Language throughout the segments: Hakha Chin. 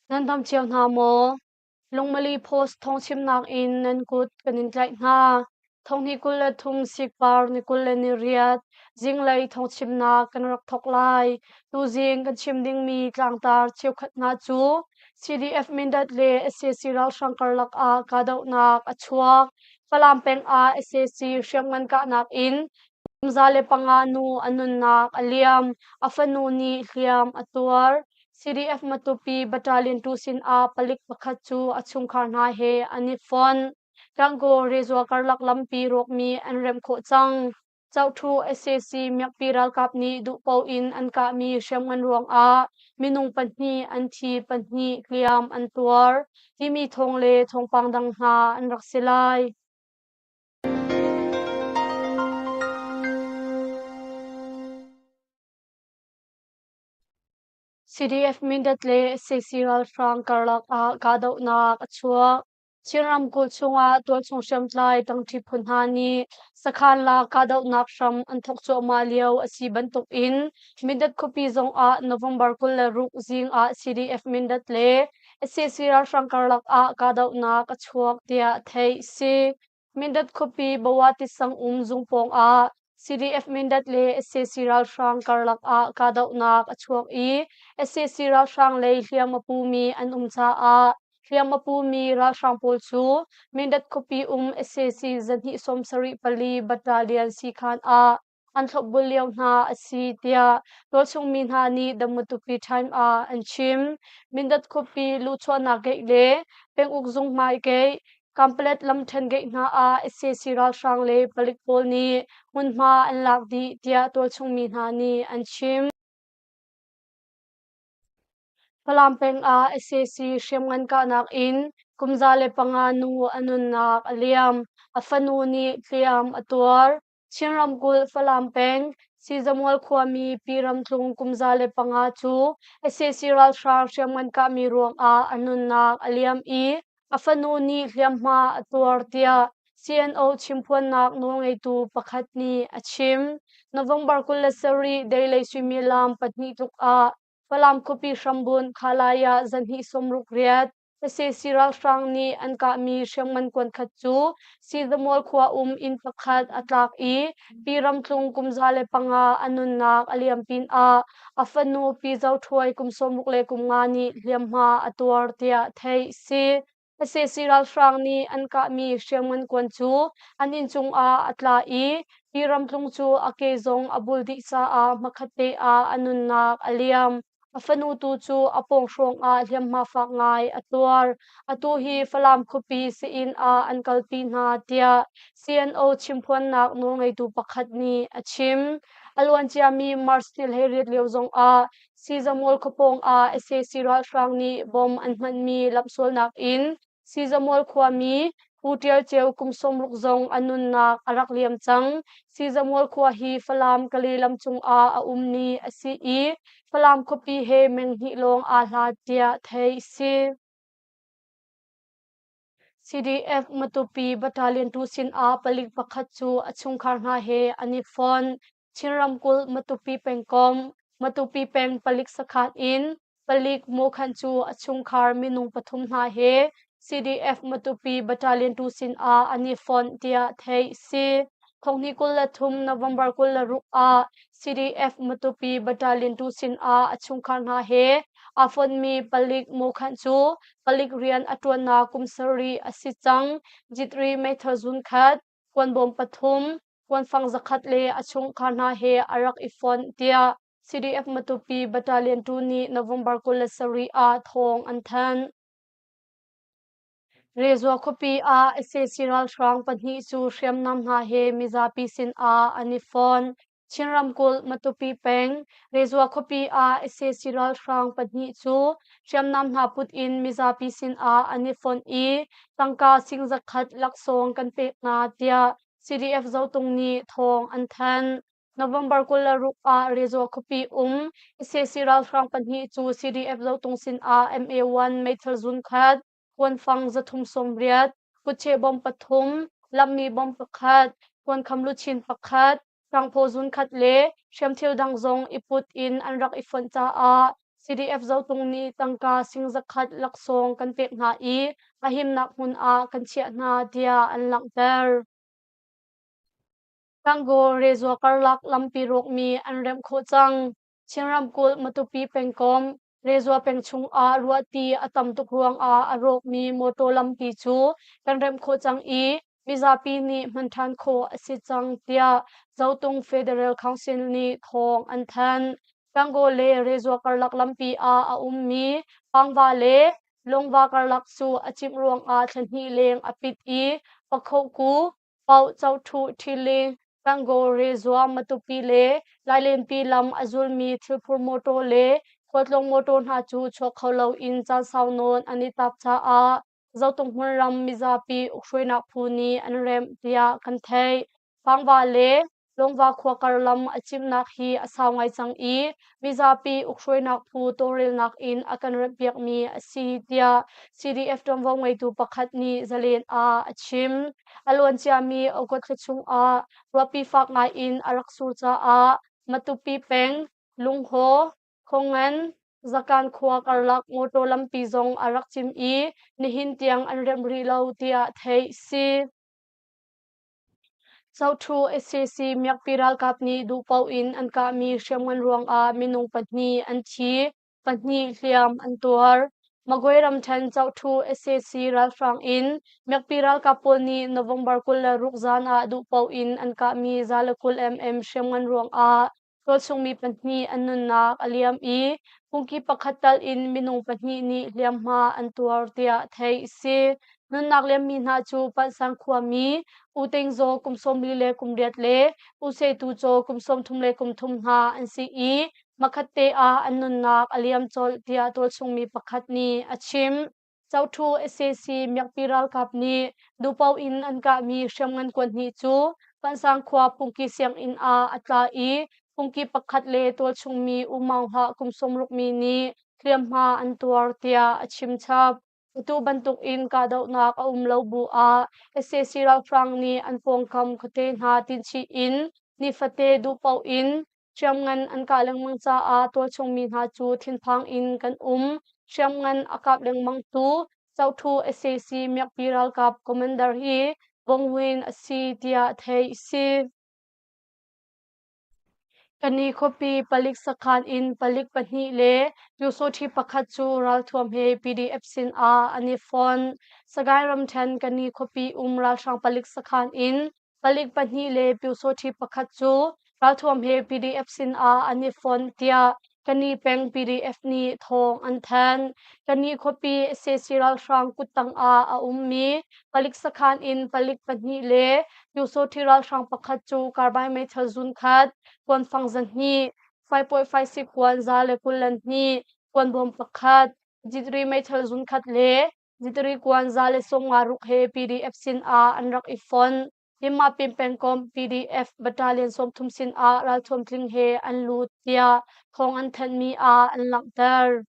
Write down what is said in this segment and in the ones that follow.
Nan dam cio hna maw? Lungmali Post thawngchimnak in nan kut kan in tlaih hna. Thonghni 23 sikpar ni 28 zinglei thawngchimnak kan rak thawk lai. Tuzing kan chim dingmi tlangtar cheukhat hna cu CDF Mindat le sac ralhrang karlak ah kahdohnak a chuak. Falam peng ah sac hriamngan kahnak in 105 nu a nunnak a liam. A fanu nih hliam a tuar. CDF Matupi Battalion 2 sin ah palik pakhat cu a chungkhar hna he an i fonh. Gangaw Rezua karlak lampi rawkmi an remh khawh cang. Zohthu sac miakpi ralkap nih duhpoh in an kahmi hriamngan ruangah minung pahnih an thi pahnih hliam an tuar timi thawng le thawngpang dang hna an rak si lai. CDF Mindat le sac ralhrang karlak ah kahdohnak a chuak. Chin ramkulh chungah tualchung hriamtlai ṭangṭi phu hna nih sakhan lak kahdohnak hram an thawk cuahmah lio a si bantukin Mindat khuapi zongah November 26 zing ah CDF Mindat le sac ralhrang karlak ah kahdohnak a chuak tiah theih a si. Mindat khuapi Bawati sang um zung pawng ah CDF Mindat le sac ralhrang karlak ah kahdohnak a chuak i sac ralhrang lei hliam a pumi an um caah hliam a pumi ralhrang pawl cu Mindat khuapi um sac zahnih 74 battalion siikhan ah an thlopbul lio hna a si tiah tualchung mi hna nih The Matupi Time ah an chim. Mindat khuapi luhchuahnak gate le penguk zung hmai gate, Kampalet lamṭhen gate hna ah sac ralhrang le palik pawl nih hmunhma an lak dih tiah tualchung mi hna nih an chim. Falam peng ah sac hriamngan kahnak in kum 105 nu a nunnak a liam. A fanu nih hliam a tuar. Chin ramkulh Falam peng Sizamual khuami Pi Ram Tlung kum 105 cu sac ralhrang hriamngan kahmi ruangah a nunnak a liam i a fanu nih hliamhma a tuar tiah CNO chimphuannak nawlngeitu pakhat nih a chim. November 27 deilei suimilam pahnih tluk ah Falam khuapi hrambunh Khalai ah zanhnih 68 sac ralhrang nih an kahmi hriamngan kuan khat cu Sizamual khua um inn pakhat a tlak i Pi Ram Tlung kum 105 a nunnak a liam pinah a fanu Pi Zo Ṭhuai kum 65 nih hliamhma a tuar tiah theih a si. Sac ralhrang nih an kahmi hriamngan kuan cu an inn cungah a tla i Pi Ram Tlung cu a ke zong a bul dih caah hmakhatte ah a nunnak a liam. A fanu tu cu a pawng hrawngah hliamhma fak ngai a tuar. Atu hi Falam khuapi sii-inn ah an kalpi hna tiah CNO chimphuannak nawlngeitu pakhat nih a chim. A luanciami March 28 lio zongah Sizamual khuapawng ah sac ralhrang nih bomb an hmanhmi lamhsualnak in Sizamual khuami Pu Ṭial Ceu kum 60 zong a nunnak a rak liam cang. Sizamual khua hi Falam Kale lam cungah a ummi a si i Falam khuapi he meng hnih lawng aa hlat tiah theih a si. CDF Matupi Battalion 2 sin ah palik pakhat cu a chungkhar hna he an i fonh. Chin ramkulh Matupi pengkomh Matupi peng palik sakhan in palik mawkhan cu a chungkhar minung pathum hna he CDF Matupi Battalion 2 sin ah an i fonh tiah theih a si. Thonghnih 23 November 26 ah CDF Matupi Battalion 2 sin ah a chungkhar hna he aa fonhmi palik mawkhan cu palik rian a ṭuannak kum sarih a si cang. Jitri meithal zun khat, kuanbawm pathum, kuanfang zakhat le a chungkhar hna he a rak i fonh tiah CDF Matupi Battalion 2 nih November 27 ah thawng an thanh. Rezua khuapi ah sac ralhrang pahnih cu hriamnam hna he mizapi sin ah an i fon. Chin ramkulh Matupi peng Rezua khuapi ah sac ralhrang pahnih cu hriamnam hna put in mizapi sin ah an i fonh i tangka sing zakhat laksawng kan pek hna tiah CDF Zotung nih thawng an thanh. November 26 ah Rezua khuapi um sac ralhrang pahnih cu CDF Zotung sin ah MA1 meithal zun khat, kuanfang 380, kutcheh bomb pathum, lammi bomb pakhat, kuankham luchin pakhat, tlangphaw zun khat le hriamthil dang zong i put in an rak i fonh caah CDF Zotung nih tangka sing 100 laksawng kan pek hna i a himnak hmun ah kan chiah hna tiah an langhter. Gangaw Rezua karlak lampi rawkmi an remh khawh cang. Chin ramkulh Matupi pengkomh Rezua peng chungah ruahti a tam tuk ruangah a rawkmi motor lampi cu kan remh khawh cang i mizapi nih hman ṭhan khawh a si cang tiah Zotung Federal Council nih thawng an thanh. Gangaw le Rezua karlak lampi ah a ummi Pangva le Lungva karlak cu a cimh ruangah thla hnih leng a pit i Pakhohku, Pauh Coṭhuh Ṭhiling, Gangaw Rezua Matupi le Lailenpi lam a zulmi thilphur mawṭaw le khualtlawng mawṭaw hna cu chuak kho loin caan sau nawn an i tap caah Zotung hmunram mizapi ukhruainak phu nih an remh tiah kan theih. Pangva le Lungva khua kar lam a cimnak hi a sau ngai cang i mizapi ukhruainak phu tawlrelnak in a kan remhpiakmi a si tiah CDF ṭuanvo ngeitu pakhat nih Zalen ah a chim. A luanciami August thla chungah ruahpi fak ngai in a rak sur caah Matupi peng, Lunghaw, Khongan, Zakan khua karlak motor lampi zong a rak cim i nihin tiang an remh rih lo tiah theih si. Zoṭhu sac miakpi ralkap nih duhpaoh in an kahmi hriamngan ruangah minung pahnih an thi, pahnih hliam an tuar. Magway ramṭhen Zoṭhu sac ralhrang in miakpi ralkap pawl nih November 26 zan ah duhpaoh in an kahmi 120 mm hriamngan ruangah tualchungmi pahnih an nunnak a liam i phungki pakhat tal in minung pahnih nih hliamhma an tuar tiah theih a si. Nunnak liammi hna cu Pansang khuami U Ting Zaw kum 48 le U Se Tu Caw kum 33 hna an si i hmakhatte ah an nunnak a liam colh tiah tualchungmi pakhat nih a chim. Coṭhu sac miakpi ralkap nih duhpaoh in an kahmi hriamngan kuan hnih cu Pansang khua phungki sianginn ah a tla i phungki pakhat le tualchungmi U Maung Hlah kum 60 mi nih hliamhma an tuar tiah a chim chap. Atu bantuk in kahdohnak a um lo bu ah sac ralhrang nih an pawngkam khuate hna tinchih in nifate duhpaoh in Hriamngan an kah lengmang caah tualchungmi hna cu thinphang in kan um. Hriamngan a kap lengmangtu Coṭhu sac miakpi ralkap commander hi Bongwin a si tiah theih a si. Kani khuapi palik sakhan in palik pahnih le Pyusawṭhi pakhat cu ralthuam he PDF sin ah an i fon. Sagaing ramṭhen Kani khuapi um ralhrang palik sakhan in Palik pahnih le pyusawṭhi pakhat cu ralthuam he PDF sin ah an i fonh tiah Kani peng PDF nih thawng an thanh. Kani khuapi sac ralhrang kuttang ah a ummi palik sakhan in palik pahnih le pyusawṭhi ralhrang pakhat cu carbine meithal zun khat, kuanfang 200, 5.56 kuan 122, kuanbawm pakhat, jitri meithal zun khat le Zitri kuan 156 he PDF sin ah an rak i fonh. Himapin pengkomh PDF Battalion 30 sin ah ralthuam tling he an lut tiah thawng an thanhmi ah an langhter.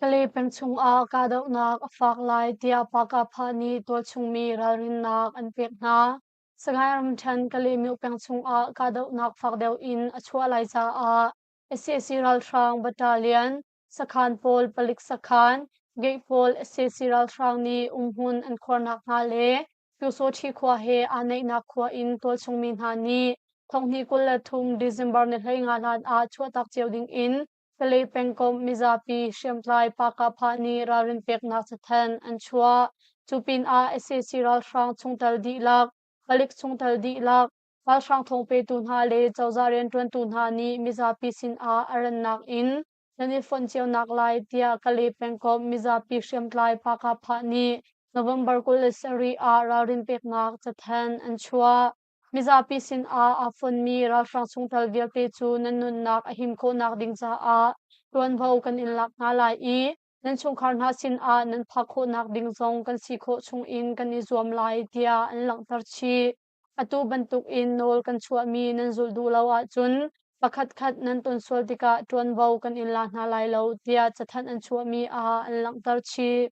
Kalay peng chungah kahdohnak a fak lai tiah Pakapha nih tualchungmi ralrinnak an pek hna. Sagaing ramṭhen Kalaymyo peng chungah kahdohnak fak deuh in a chuah lai caah sac ralhrang battalion Sakhan pawl palik sakhan, gate pawl sac ralhrang nih umhmun an khuarnak hna le Pyusawṭhi khua he aa naihnak khua in tualchungmi hna nih thonghnih 23 December ni 15 hlan ah chuahtak cio ding in Kalay pengkomh mizapi hriamtlai Pakapha nih ralrin peknak cathanh an chuah. Cu pinah sac ralhrang chungtel dihlak, palik chungtel dihlak, ralhrang thawng petu hna le cozah rianṭuantu hna nih mizapi sinah a rannak in nan i fonh cionak lai tiah Kalay pengkomh mizapi hriamtlai Pakapha nih November 27 ah ralrin peknak cathanh an chuah. Mizapi sinah aa fonmi ralhrang chungtel vialte cu nan nunnak a him khawhnak ding caah ṭuanvo kan in lak hna lai i nan chungkhar hna sinah nan phak khawhnak ding zong kan si khawh chungin kan i zuam lai tiah an langhter chih. Atu bantukin nawl kan chuahmi nan zulh duh lo ahcun pakhatkhat nan ton sual tikah ṭuanvo kan in la hna lai lo tiah cathanh an chuahmi ah an langhter chih.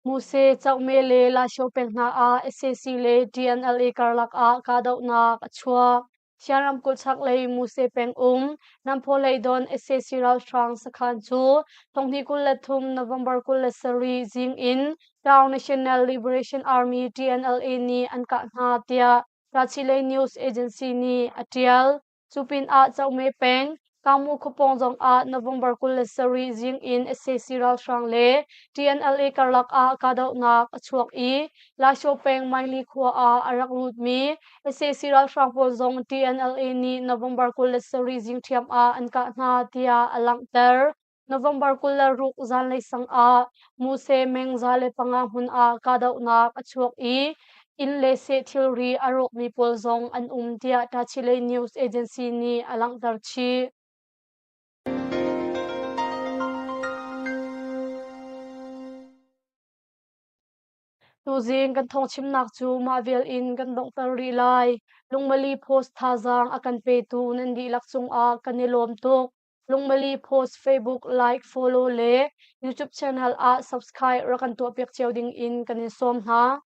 Muse, Cauhme le Lasio peng hna ah sac le TNLA karlak ah kahdohnak a chuak. Shan ramkulh chaklei Muse peng um Namphaw Leidon sac ralhrang sakhan cu 2023 November 27 zing in Town National Liberation Army TNLA nih an kah hna tiah Tachileik News Agency nih a ṭial. Cu pinah Cohme peng Kangmu khuapawng zongah November 27 zing in sac ralhrang le TNLA karlak ah kahdohnak a chuak i Lasho peng Maili khua ah a rak lutmi sac ralhrang pawl zong TNLA nih November 27 zing ṭhiam ah an kah hna tiah a langhter. November 26 zanlei sang ah Muse meng 105 hmun ah kahdohnak a chuak i inn le seh thilri a rawkmi pawl zong an um tiah Tachileik News Agency nih a langhter chih. Tuzing kan thawngchimnak cu mah vial in kan donghter rih lai. Lungmali Post thazaang a kan petu nan dihlak cungah kan i lawm tuk. Lungmali Post Facebook like, follow le YouTube channel ah subscribe rak kan tuahpiak cio ding in kan in sawm hna.